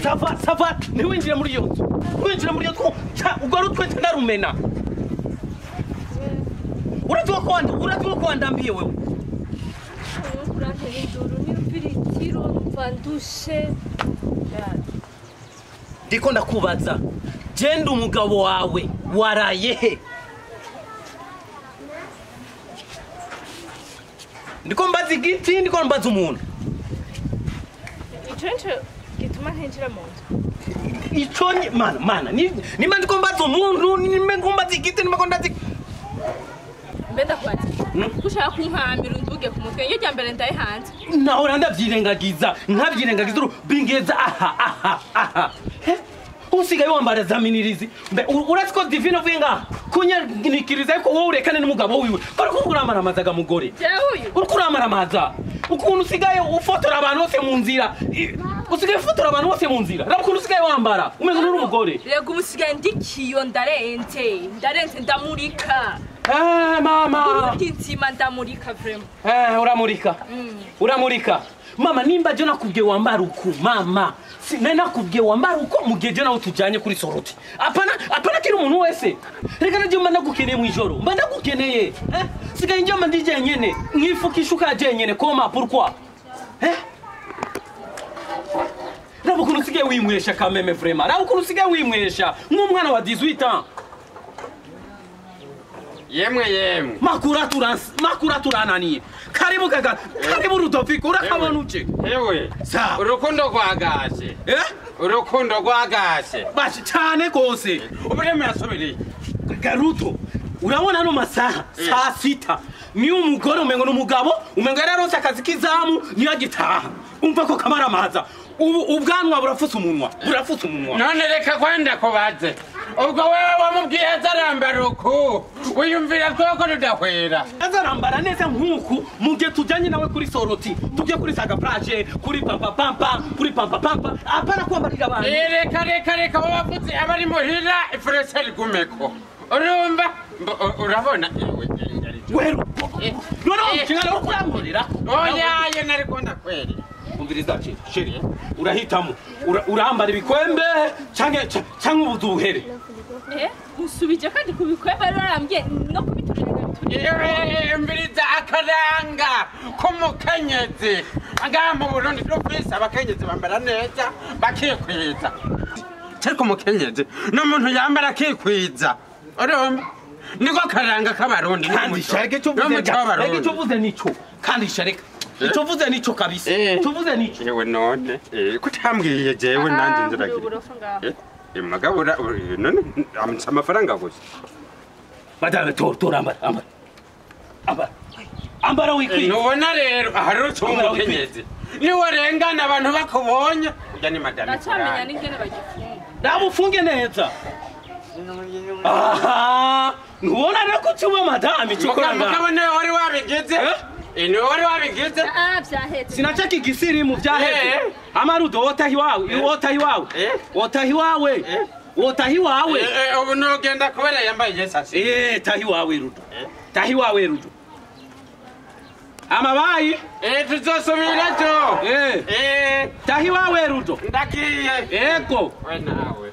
Ça va, ça va, ntiwinjire muri iyo nzu. Winjire muri iyo nzu, ubwo ari utwe ntarumena. Uravuga ko wandambiye wewe. Ndiko ndakubaza. Genda umugabo wawe waraye he? Ndiko mbaza igiti, ndiko mbaza umuntu. Ico nico gituma ntinjira mu nzu. Ico mana mana nimba ndiko mbaza umuntu, nimba ndiko mbaza igiti, nimba ndazi. Mbe ndakubaza. Ushaka kumpambira unduge ku mutwe, iyo rya mbere ndaye hanze. Nahora ndavyirengagiza, nkavyirengagiza bingeza aha aha aha. Usigaye wambara za minirizi. Mbe urazi ko divine uvuye ngaha kunyanikiriza ko wowe urekane n'umugabo wiwe. Ko uramaramazaga mugore. Uriko uramaramaza. Ukuntu usigaye ufotora abantu bose mu nzira. Usigaye ufotora abantu bose mu nzira. Raba ukuntu usigaye wambara. Umengo uri umugore. Rego umusigaye ndikiyo ndarenze. Ndarenze ndamurika. Mama. Urutinzima ndamurika vraiment. Uramurika. Uramurika. Mama nimba je nakubwiye wambara uku mama. Nari nakubwiye wambara uko mugihe je nawe tujanye kuri soroti. Apana apana kiri umuntu wese. Reka naje mba ndagukeneye mu ijoro. Mba ndagukeneye. Sigaye njye mba ndi jenyene. Nkifuka ishuka jenyene koma pourquoi? Raba ukuntu usigaye wimwesha kameme vraiment. Raba ukuntu usigaye wimwesha nk'umwana wa 18 ans. Yemwe yemwe. Makura turananiye. Karibu kaka, karibu Rudoviko, urakabona uje. Yewe. Sa. Urukundo rwagashe. Urukundo rwagashe. Bashi cyane gose. Ubureme yasubiriye. Garuto. Urabona no masaha saa sita. Ni umugore umengo n'umugabo, umengo yararose akazi kizamu niyo agitaha. Umva ko kamaramaza. Ubu ubwanwa burafutse umunwa. Burafutse umunwa. None reka kwenda kubaze. Ubwo wewe wamubwiye azarambara uku wiyumvira ko rudahwera. Azarambara neza nkuku mugihe tujanye nawe kuri soroti, tujye kuri Saga Plage, kuri pampa pampa, kuri pampa pampa, apana kwambarira abantu. Reka reka reka bavuze abari muhira ifresher gumeko. Urumva urabona ewe weru. None ukingana uri kuramurira. Oya ye nari konda kweri. Umviriza chéri urahitamo urambara ibikwembe canke ubuzu buhere. Usubije kandi kubikwembe arambye no kubiturira biturira. Umviriza akaranga k'umukenyezi. Ngaha mu Burundi dufise abakenyezi bambara neza bakikwiza. Ariko umukenyezi n'umuntu yambara akikwiza. Urumva niko karanga k'abarundi. Kandi shareke cyo uvuze nico. Kandi shareka icyo uvuze nico kabisa. Icyo uvuze nico. Yewe none kutambwiye jewe nanje nziragira. Magabura none amafaranga gusa. Madame tora ambara ambara. Ambara. Ambara wikwiye. Nubona rero ahari umukenyezi. Ni warengana abantu bakubonye. Ujya ni madame. Ndacamenya n'ingene bagifunga. Ndabufunge neza. Aha, nubona rero ko cyuma madame cyo kuranga. Mugabo niwe wari wabigize. Ni wari wabigize? Byahetse. Sinachaka igisirimu byahetse. Amarudo wotahi wawe, wotahi wawe. Wotahi wawe. Wotahi wawe. Ubu nogenda kubera yambaye yesasi. Tahi wawe Rudo. Tahi wawe Rudo. Amabayi. Tuzosubira cyo. Tahi wawe Rudo. Ndagiye. Ego. We nawe.